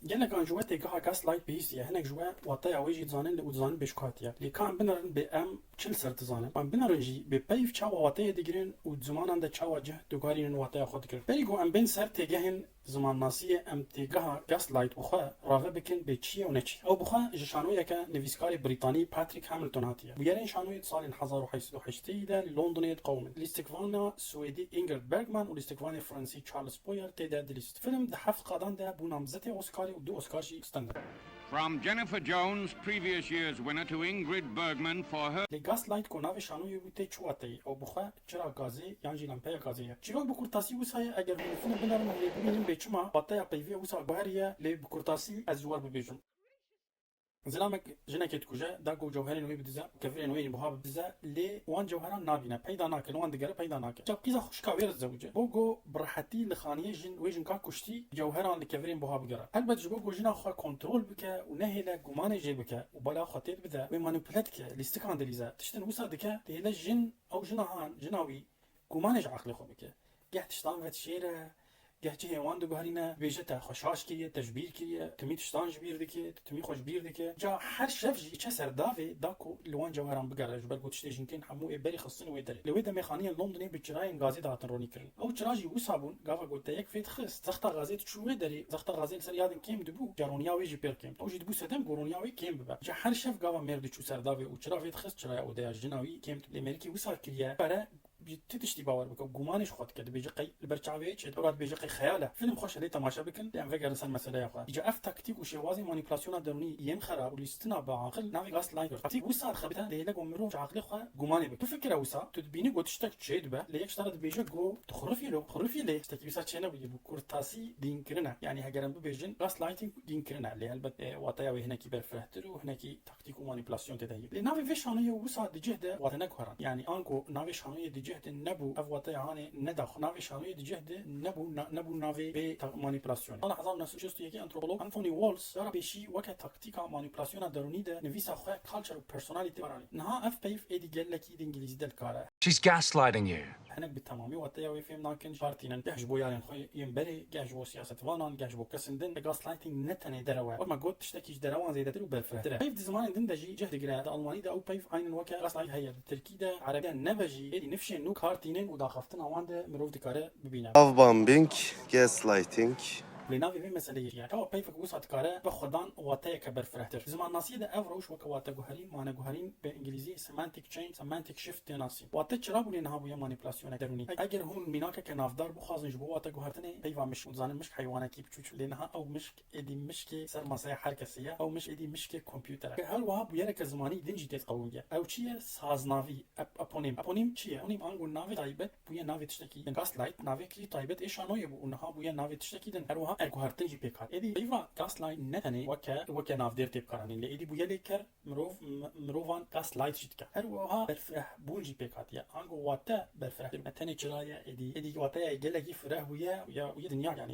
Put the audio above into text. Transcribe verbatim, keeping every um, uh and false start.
Gelekan ji we têgeha gaslight bihîstiye, hinek ji we wateya wê jî dizanin û dizanin bê ji ku hatiye. Lê ka em binerin bê em çi li ser dizanin? Em binerin jî bê peyv çawa wateyê digirin û di zimanan de çawa cih diguherînin wateya xwe digirin. Berî ku em bên ser têgehên zimannasiyê, em têgeha gaslight bi xwe rave bikin bê çi ye û ne çi ye. Ew bi xwe ji şanoyeke nivîskarê Brîtanî Patrick Hamilton hatiye. Bûyerên şanoyê di salên hezar û heşt sed û heştê de li Londonê diqewimin. Lîstikvana Swêdî Ingrid Bergman û lîstikvanê Fransî Charles Boyer tê de dilîst. Film di heft qadan de bû namzetê Oscarê û du Oscar jî stendin. From Jennifer Jones, previous year's winner, to Ingrid Bergman for her. Lê gaslight ku navê şanoyê bû tê çi wateyê? Ew bi xwe çira gazê yan jî lampeya gazê ye? Çîrok bi kurtasî wisa ye, eger hûn li film binerin hûn ê bibînin bê çima wateya peyvê wisa guheriye, lê bi kurtasî ez ji we re bibêjim. Zilamek jinekê dikuje, da ku cewherên wê bidize, kevirên wê yên buha bidize, lê wan cewheran nabîne, peyda nake, li wan digere peyda nake. Ca qîza xwişka wê re dizewice. Bo ku bi rehetî li xaniyê jin, wê jinka kuştî, cewheran li kevirên buha bigere. Helbet ji bo ku jina xwe kontrol bike û nehêle gumanê jê bike û bala xwe tê bide, wê manipule dike, lîstikan dilîze. Tiştin wisa dike, dihêle jin, ew jina han, jina wî, gumanê ji aqlê xwe bike. Geh tiştan vedişêre, geh cihê wan diguherîne, dibêje te xwe şaş kiriye, te ji bîr kiriye, timî tiştan ji bîr dike, tu timî xwe ji bîr dike. Ca her şev jî diçe ser davê da ku li wan cewheran bigere, ji ber ku tiştê jinkên hemû ê berî xistin wê derê. Li wê demê xaniyên Londonê bi çirayên gazê dihatin ronîkirin. Ew çira jî wisa bûn, gava ku te yek fê dixist, zexta gazê diçû wê derê, zexta gazê li ser yadin kêm dibû, ca roniya wê jî pêr kêm. Ew jî dibû sedem ku roniya wê kêm bibe. Ca her şev gava mêr diçû ser davê û çira vê dixist, çiraya odeya jina wî kêm dibû. Lê mêrikî wisa kiriye, pere bi ti tiştî bawer bike, gumanê ji xwe dike, dibêje qey li ber çavê çê, ewra dibêje qey xeyal e. Film xweş e, lê temaşe bikin, lê em vegerin ser meseleya xwe. Îca ev taktîk û şêwazê manîpulasyona derûnî yên xerab û lîstina bi aqil navê gaslighting. Taktîk wisa dixebite, dihêle ku mirov ji aqilê xwe gumanê bike. Bifikire wisa, tu dibînî ku tiştek çê dibe, lê yek ji te re dibêje ku tu xurifî lo, xurifî lê tiştekî wisa çê nebûye, bi kurtasî dînkirin e. Yanî heger em bibêjin, gaslighting dînkirin e. Lê helbet, e, wateya wê hinekî berfirehtir û hinekî taktîk û manîpulasyon tê de ye. Lê navê vê şanoyê wisa di cih de wate neguheran. Yanî anku navê şanoyê di cih de nebû, ev wateya hanê nedaxu. Navê şanoyê di cih de nebû, na-, nebû navê vê ta-, manîpulasyonê. Sala hezar û neh sed û şêst û yekê antropolog Anthony Walls cara pêşî weke taktîka manîpulasyona derûnî de nivîsa xwe Culture of Personality baranî. Niha ev peyv êdî gelekî di îngilîzî de li kar e. She's gaslighting you. Hinek bi temamî wateya wê fêm nakin, jî partînin, geh ji bo yarên xwe yên berê, geh ji bo siyasetvanan, geh ji bo kesên din, gaslighting ne tenê derew e. Wek me got, tiştekî ji derewan zêdetir û berfirehtir e. Peyv di zimanên din de jî cih digire. Di Almanî de ew peyv aynen weke gaslight heye. Di Tirkî de, Erebî de nebe jî êdî nifşên nû kar tînin û daxaftina wan de mirov dikare bibîne. Love bombing, gaslighting. Lê navê vê meseleyê çi ye? Çawa peyvek wisa dikare bi xwedan wateyeke berfirehtir? Di zimannasiyê de ev rewş weke wateguherîn, maneguherîn, bi îngilîzî semantic change, semantic shift tê nasîn. Wate çira bûne niha bûye manîpulasyoneke derûnî? Eger hûn mînakeke navdar bixwazin ji bo wateguhertinê, peyva mişk, hûn dizanin mişk heywanekî biçûk, lê niha ew mişk êdî mişkê ser masaya her kesê ye, ew mişk êdî mişkê kompûter e. Her wiha bûyereke zimanî din jî tê qewimiye. Ew çi ye? Saznavî, ep-, eponîm. Eponîm çi ye? Eponîm ango navê taybet bûye navê tiştekî din. Gaslight navekî taybet ê şanoyê bû û niha bûye navê tiştekî din. Her wiha erguhertin jî pêk hat. Êdî peyva gaslight ne tenê weke, weke navdêr tê bikaranîn, lê êdî bûye lêker mirov, m-, mirovan gaslight jî dike. Her wiha berfirehbûn jî pêk hatiye. Ango wate berfirehtir ne tenê çira ye, êdî, êdî wateya gelekî fireh bûye ya, ya dinya yanî.